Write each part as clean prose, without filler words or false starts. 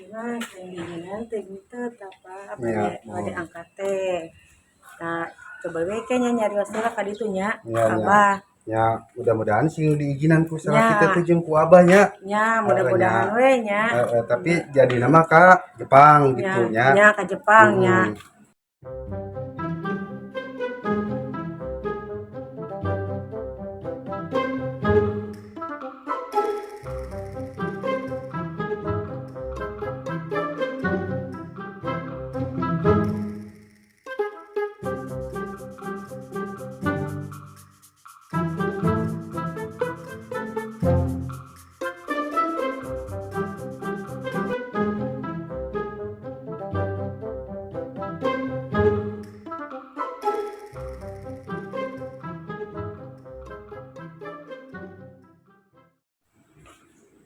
Salaki mah sing diizinan teh gitu tah, Pak. Iya, Bade bade angkat teh. Nah, coba we nya nyarios heula ka ditu nya. Iya, iya. Abah. Ya, mudah-mudahan sing diizinan ku salaki Ya. teh jeung ku abah nya. Nya, mudah-mudahan we nya. Tapi jadi nama ka Jepang gitu nya. Nya ka Jepang nya.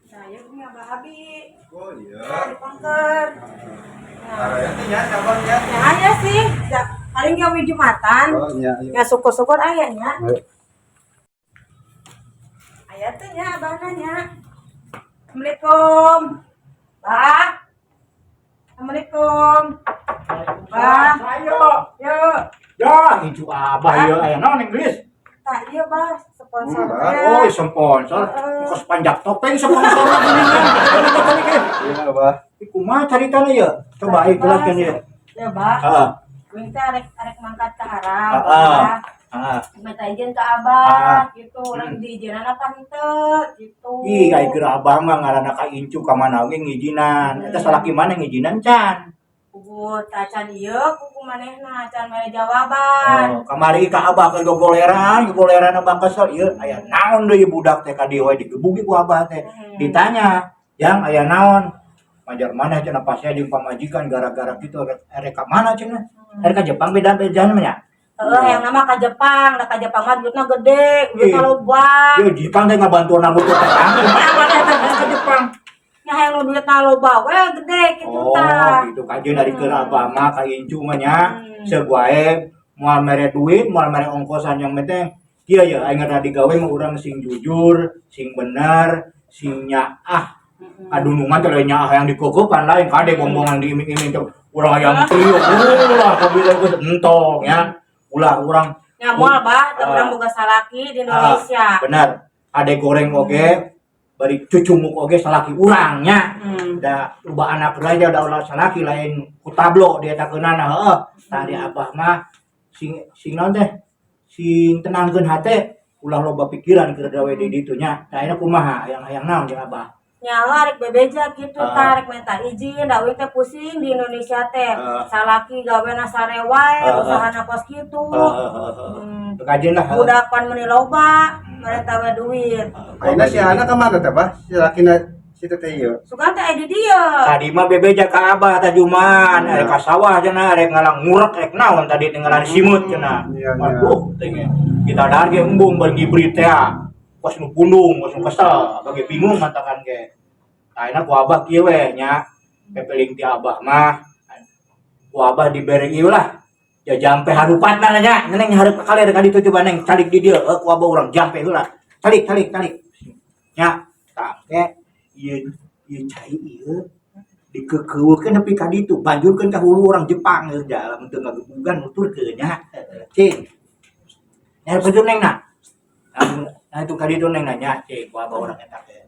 Saya punya Abah Abi. Oh iya. Di pengker. Araya teh nya sabar nya. Ya aya sih, ya, paling gawe Jumatan. Oh iya, iya. Ya syukur-syukur aya nya. Ayo. Aya teh nya abahna nya. Assalamualaikum. Bah. Assalamualaikum. Bah. Ayo. Yuk. Ya, incu abah ieu aya naon Inggris? Tah ieu bah sponsor Hmm, teh. Oh, sponsor. Heeh. Kos panjak topeng sponsor geuningan. Iya, Abah. Kumaha caritana ieu? Coba ayo jelaskeun ieu. Ya bah. Heeh. Gue teh arek arek mangkat ke Arab. Heeh. Bah. Heeh. Minta izin ke abah gitu. Orang diizinan apa henteu gitu. Ih, ai keur abah mah ngaranna ka incu ka mana oge ngijinan. Eta salaki mana ngijinan can? Kubu tacan ieu kuku manehna can mere jawaban. Oh, kamari ka abah keur gogoleran, gogoleran abah kesel ieu aya naon deui budak teh ka dieu we digebugi ku abah teh. Ditanya, "Yang aya naon?" Majar mana cenah pasea jeung pamajikan gara-gara kitu erek ka mana cenah? Erek ka Jepang beda-beda mah nya. Heeh, yang nama ka Jepang, da ka Jepang mah duitna gede, duitna Ih. loba. Yo Jepang teh ngabantuan nutup tetangga. Mana eta ka Jepang? Nya hayang nu duitna loba we gede kitu Oh, tah. gitu kajeun dari keur abah mah ka incu mah nya. Seug wae moal mere duit, moal mere ongkosan yang penting kieu ya aing rada digawe mah urang sing jujur, sing bener, sing nyaah. Kadunungan teh lain nyaah yang dikokopan lain kade bombongan diiming-iming teh urang hayang kriuk ulah kabila geus entong ya. Ulah urang Nya moal bah, teu Ah. urang boga salaki di Indonesia. Ah, bener. Ade goreng oge bari cucumuk oge salaki urang nya. Da loba anak raja da ulah salaki lain ku tablo dia takeunana heueuh. Tadi abah mah sing sing naon teh? Sing tenangkeun hate ulah loba pikiran keur gawe di ditu nya. Tah ayeuna kumaha hayang-hayang naon jeung abah? Nya arek bebeja kitu Ah. tah arek minta izin, da uing teh pusing di Indonesia teh. Ah. Salaki gawena sare wae, Ah, ah. usahana kos kitu. Heeh. Kajeun lah. Budak pan meuni loba, mereka we duit. Ayeuna si anak ka mana teh, Bah? Si lakina si teteh ieu. Sugan teh aya di dieu. Tadi mah bebeja ka abah tajuman, Iya. arek ka sawah cenah, arek ngalang ngurek rek naon tadi tinggalan simut cenah. Iya, iya. Aduh, teh kita dahar ge embung bari ngibrit teh. Kos nu pundung, kos nu kesel, bagi bingung katakan ge. Tah ayeuna ku abah kieu we nya. Pepeling ti abah mah ku abah dibere ieu lah. Ya jampe harupatna nya, neng hareup ka kaler ka ditu coba neng calik di dieu, ku abah urang jampe heula. Calik calik calik. Nya, tah ke ieu ieu cai ieu dikekeukeun nepi ka ditu, banjurkeun ka hulu urang Jepang ieu dalam teu ngagebugan nuturkeun nya. Cing. Nya baju neng na. Nah itu ka ditu neng nanya, cing ku abah urang eta teh.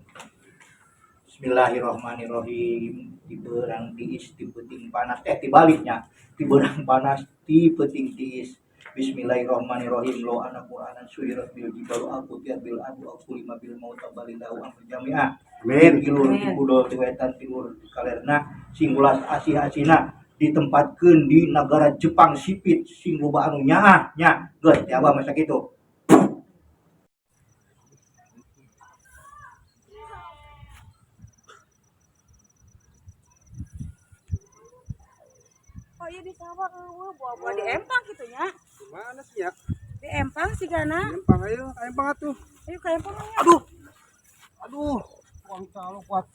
Bismillahirrahmanirrahim. Ti beurang tiis ti peuting panas teh tibaliknya. Ti beurang panas ti peuting tiis. Bismillahirrahmanirrahim. Lo ana Qur'anan suyirat bil jibalu aku tiat bil adu aku lima bil mauta balillahu amr jami'ah. Amin. Ti lur ti kudol ti wetan ti lur ti kalerna sing ulas asih-asihna ditempatkeun di negara Jepang sipit sing loba anu nyaah nya. Geus ti abah masa kitu. Oh iya di sawah eueuh buah-buah di empang kitu nya. Mana sih ya? Di empang sigana. Empang ayo, empang atuh. Ayo ka empang nya. Aduh. Aduh, uang calo kuat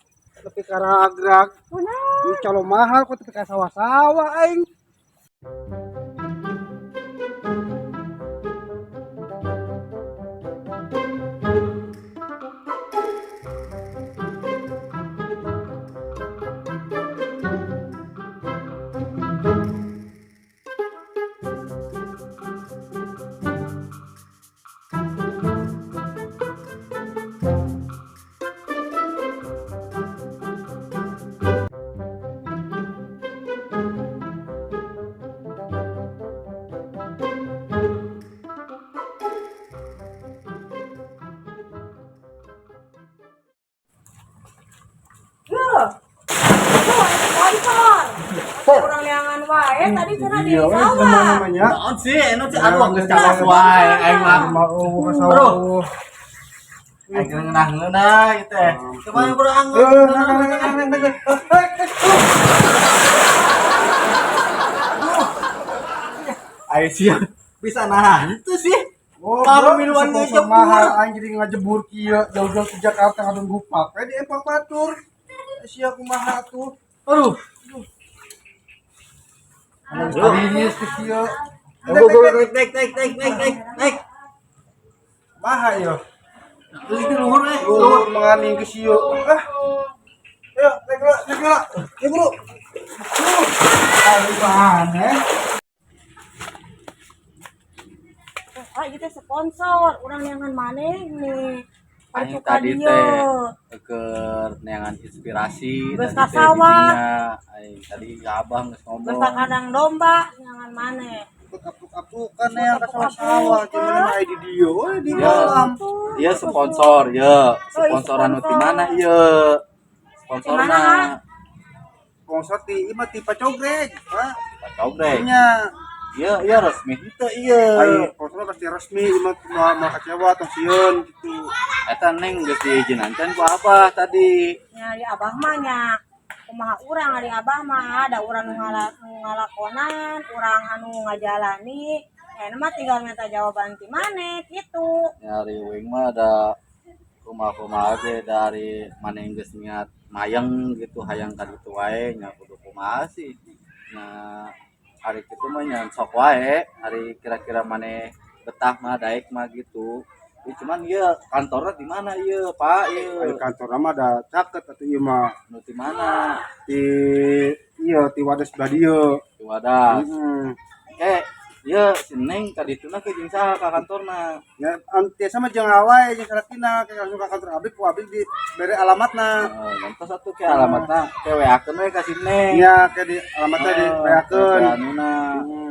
tepi ka ragrag. Kunaon? Ini calo mahal kok tepi ka sawah-sawah aing. Urang neangan wae tadi cenah di Iya, we, sawah. namanya. Naon sih, anu sih aduh geus calok wae aing mah. Mau ke sawah. Aing ngeunah-ngeunah ieu teh. Coba yang bro anggur. Eh, nah, nah, nah, nah, nah, nah. Eh, eh, Aing sih bisa nahan itu sih. Oh, Kalau bro, minuman sponsor ngejebur. mahal aing jadi ngajebur kieu jauh-jauh ke Jakarta ngadon gupak. We di empang batur. Sia kumaha tuh. Aduh. Anu tadinya ke kieu. Go go naik naik naik naik naik naik naik. Maha yo. Terus itu luhur eh. Luhur menganing ke sieu. Ah. Ayo, naik lah, naik lah. Ya, bro. Ayo, aneh. Ah, ieu teh sponsor, urang neangan maneh nih. Aing Arcukan tadi ieu. teh keur neangan inspirasi Geus tadi ka teh sawah. didinya. Aing tadi ka Abah geus ngomong. Geus ka kandang domba neangan maneh. Apuk-apukan ya ke sawah-sawah gimana mah di dieu we di Ya. dalam. Iya sponsor, ya. Sponsor anu ti mana ieu? Sponsorna. Di mana? Sponsor ti ieu mah ti Pacogrek, Pak. Pak Cogrek. Nya. Iya, iya resmi henteu ieu. Ayo, sponsor pasti resmi ieu mah moal moal kecewa atau sieun gitu. Eta Neng geus diizinan ku Abah tadi. Nya di abah mah nya kumaha urang ari abah mah ada urang nu nu ngalakonan, urang anu ngajalani. Ayeuna mah tinggal minta jawaban ti maneh kitu. Nyari wing mah ada kumaha-kumaha ge dari mana yang geus niat mayeng gitu hayang ka ditu wae nya kudu kumaha sih. Nah, hari kitu mah nya sok wae, hari kira-kira maneh betah mah daek mah gitu. Ya, cuman ieu kantornya di mana ieu, Pak? Ayo Ieu kantor mah ada caket atuh ieu mah nu di mana? di iya di Wadas sebelah dieu. Di Wadas. Heeh. Eh, ieu si Neng ka dituna ke jeung saha ka kantorna? Ya, tiasa mah jeung awae jeung salakina ke langsung ka kantor abdi ku abdi di bere alamatna. Heeh, ngantos atuh ke alamatna ke WA-keun we ka si Neng. Nya ke di alamatna di Heeh, WA-keun. ke anuna. Hmm.